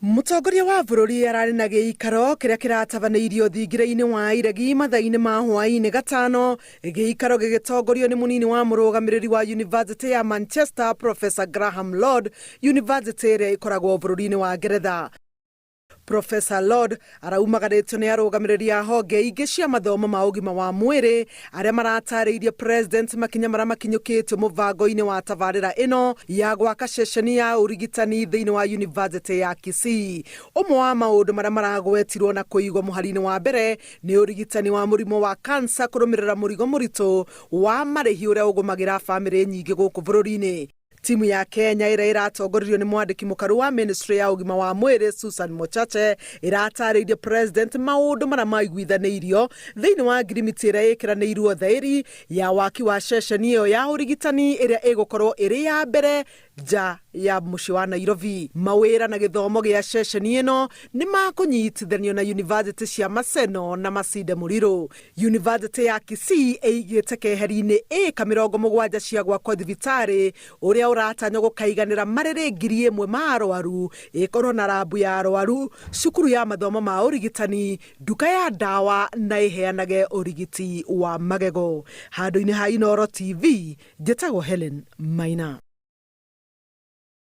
Mũtongoria wa bũrũri ararĩ na gĩikaro kĩrĩa kĩratabanĩirio thingira-inĩ wa iregi mathaa-inĩ ma hwaĩ-inĩ gatano, gĩikaro gĩgĩtongorio nĩ mũnini wa mũrũgamĩrĩri wa Yunivasĩtĩ ya Manchester Professor Graham Lord, yunivasĩtĩ ĩrĩa ĩkoragwo bũrũri-inĩ wa Ngeretha. Professor Lord araumagarĩtio nĩ arũgamĩrĩri a honge ingĩ cia mathomo ma ũgima wa mwĩrĩ arĩa maratarĩirie President makinya marĩa makinyũkĩtio mũbango-inĩ wa tabarĩra ĩno ya gwaka ceceni ya ũrigitani thĩinĩ wa Yunivasĩtĩ ya Kisii. Ũmwe wa maũndũ marĩa maragwetirwo na kũigwo mũhari-inĩ wa mbere nĩ ũrigitani wa mũrimũ wa cancer kũrũmĩrĩra mũrigo mũritũ wa marĩhi ũrĩa ũgũmagĩra bamĩrĩ nyingĩ gũkũ bũrũri-inĩ. Timu ya Kenya ĩrĩa ĩratongoririo nĩ mwandĩki mũkaru wa ministry ya ũgima wa mwĩrĩ Susan Mochache ĩratarĩirie president maũndũ marĩa maiguithanĩirio thĩinĩ wa ngirimiti ĩrĩa ĩkĩranĩirwo thaĩri ya waki wa ceceni ĩyo ya ũrigitani ĩrĩa ĩgũkorwo ĩrĩ ya mbere nja ya mũciĩ wa Nairobi. Mawĩra na gĩthomo gĩa ceceni ĩno nĩ makũnyitithanio na yunivasĩtĩ cia Maseno na Masinde Muliro. Yunivasĩtĩ ya Kisii ĩigĩte keheri-inĩ ĩĩka 70 cia gwakwo thibitarĩ ũrĩa ũratanywo gũkaiganĩra marĩrĩ 1000 ma arwaru, ĩkorwo na rambu ya arwaru, cukuru ya mathomo ma ũrigitani, nduka ya ndawa na ĩheanage ũrigiti wa magego. Handũ-inĩ ha Inooro TV, njĩtagwo Hellen Maina.